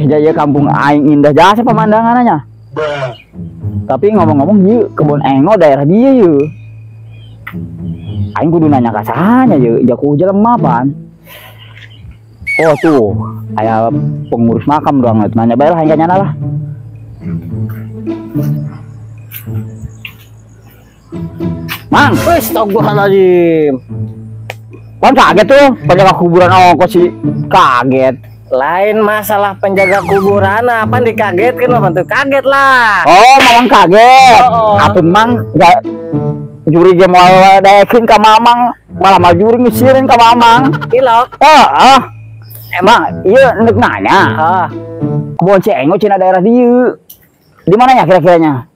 Jaya kampung aing indah jasa pemandangannya. Tapi ngomong-ngomong ieu kebun Engo daerah dia yeuh. Aing kudu nanya ka sahanya yeuh, jaku jelema pan. Oh tuh, aya pengurus makam doang nanya bae lah aing ka nyana lah. Mang, astagfirullahaladzim. Pan kaget tuh, penjaga kuburan ongkos sih kaget. Lain masalah penjaga kuburan apa dikagetkan apa tuh kaget lah. Oh, mamang kaget. Oh. Atuh mang enggak juri ge moal daekeun ka mamang, malah mah juri ngisirin ka mamang. Ilok. Heeh. Emang ieu neuk nanya. Heeh. Kebon si Engo cenah daerah dieu. Di mananya kira-kiranya?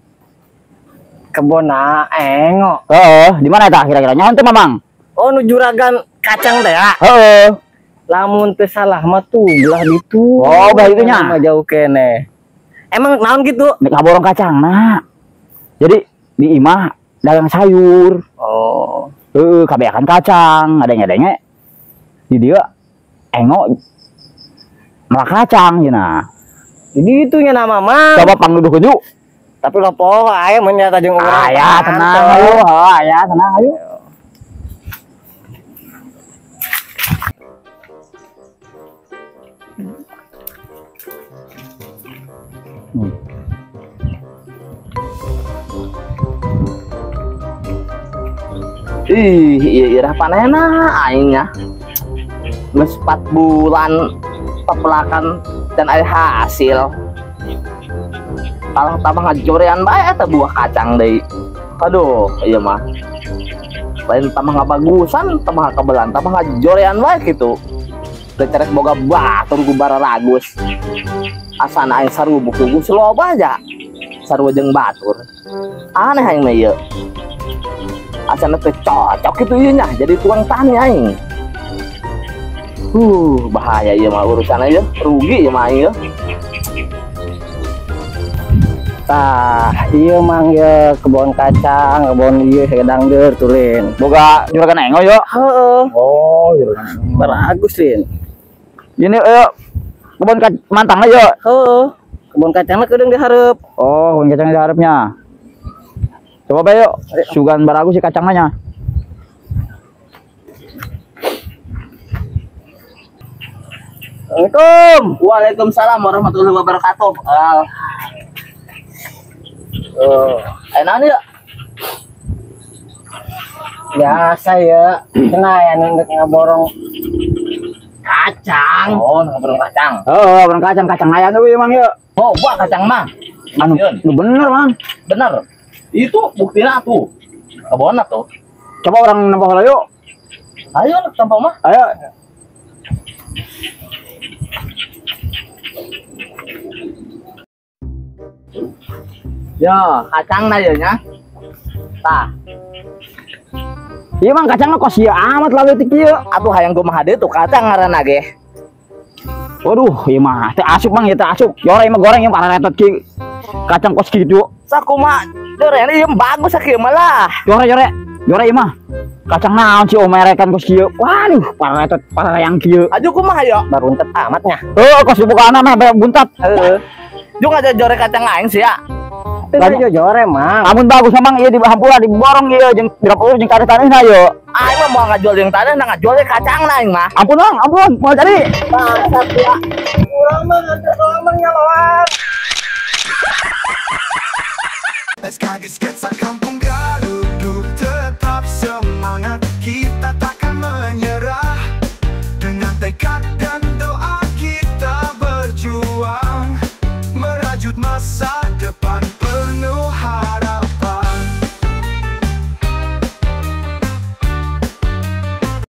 Kebon Engo. Heeh, di mana eta kira-kira? Nyaho teu mamang? Oh, nu juragan kacang teh ya? Heeh. Lamun teu salah mah tuh belah ditu. Oh, belah ditunya. Mah jauh kene. Emang naon gitu? Nek ngaborong kacang nah. Jadi di imah dagang sayur. Oh. Heeh, kabeakan kacang, ngadeng-ngadenge. Di dieu Engo malah kacang cenah. Di ditunya nama mah. Coba pangduduhkeun yuk. Tapi lopo aya mun nyata jeung urang. Aya tenang ayo, aya tenang ayo. Ih, iya irah panena aingnya. Geus 4 bulan pepelakan dan aya hasil. Talah tambah ngajorean bae eta buah kacang deui. Aduh, iya mah. Lain tambah ngabagusan, tambah kabelan, tambah ngajorean bae kitu. Gecerek boga batur ku bararagus. Asana aing sarubuk geus loba aja. Sarua jeung batur. Aneh aing mah ieu. Asana teh cocok kitu ieu nya jadi tukang tani aing. Bahaya ieu mah urusan ieu, rugi ieu mah aing ieu. Tah, ieu mang ieu kebon kacang, kebon ieu sedang deur tulin. Boga juragan Engo yo. Heeh. Oh, juragan Engo. Bagus lin. Ini yo kebon mantangna yo. Heeh. Kebon kacangna kedeung dihareup. Oh, kebon kacangna dihareupnya. Coba bae yuk, sugan baragus si kacangnya. Assalamualaikum. Waalaikumsalam warahmatullahi wabarakatuh. Enak nih ya? Biasa ya, kena ya nunduk ngaborong kacang. Oh, ngaborong kacang. Oh, ngaborong kacang, kacang ayam tuh emang ya. Oh, buah kacang mah. Anu, bener mang. Bener. Itu buktinya tuh. Kebon tuh. Coba orang nempel heula yuk. Ayo tempo mah. Ayo. Ya, kacang na nya. Tah. Ieu mang kacangna kos ieu amat leutik ieu. Atuh hayang kumaha deui tuh kacang ngaranna ge. Waduh, ieu mah teu asup mang ieu teu asup. Jore mah goreng ieu pararetot ki. Kacang kos kitu. Sakumaha jore ieu bagus sakieu mah lah. Jore jore. Jore ieu mah. Kacang naon sih omerekan kos kieu. Waduh, pararetot parayang kieu. Aduh kumaha yo? Baruntet amatnya. Heuh, kos dibukaana mah buntat. Heeh. Jeung aja jore kacang aing sih ya. Teu jore mang. Amun bagus mang ieu dihampura diborong ieu jeung dirapur jeung taneuh-taneuhna ieu. Aing mah moal ngajual jeung taneuh, ngajual kacangna aing mah. Ampun mang, ampun, moal jadi. Bangsat ya. Urang mah nganter doang mah nyaloan. SKG Sketsa Kampung Gajah.